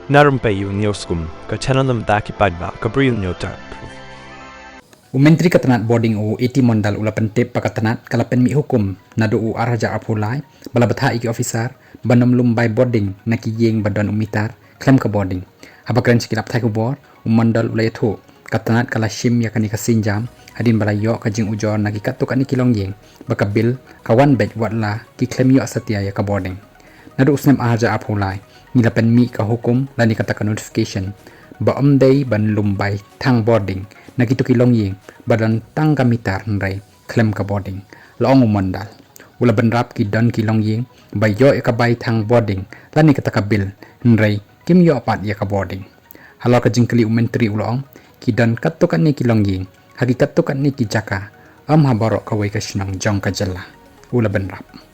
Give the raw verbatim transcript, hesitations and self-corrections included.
Na rympei ïa u News Kum, ka channel na bynta ki paidbah ka Bri U News Terp. U Myntri ka tnat bording u A T Mondal u la pyntip ba ka tnat ka la pynmih hukum naduh u ar hajar arphew lai ba la bthah ïa ki officer ban ym lum bai bording na ki ïing ba don u mitar khlem ka bording. Haba kren sha ki lad pathai khubor, u Mondal u la ïathuh ka tnat ka la shim ïa kane ka sienjam hadien ba la ïoh ka jingujor na ki katto katne ki longïing ba ka bill ka wan beit wat la ki khlem ïoh satia ïa ka bording. Naduh u snem ar hajar arphew lai ngi la pynmih ka hukum lane kata ka notification ba ym dei ban lum bai thang bording na kito ki longïing ba don tang ka mitar hynrei khlem ka bording, la ong u Mondal. U la bynrap ki don ki longïing ba ïoh ïa ka bai thang bording lane kata ka bill hynrei kim ïoh pat ïa ka bording. Halor ka jingkylli u Myntri u la ong, ki don katto katne ki longïing ha ki katto katne ki jaka, ym ha baroh kawei ka shnong jong ka jylla, u la bynrap.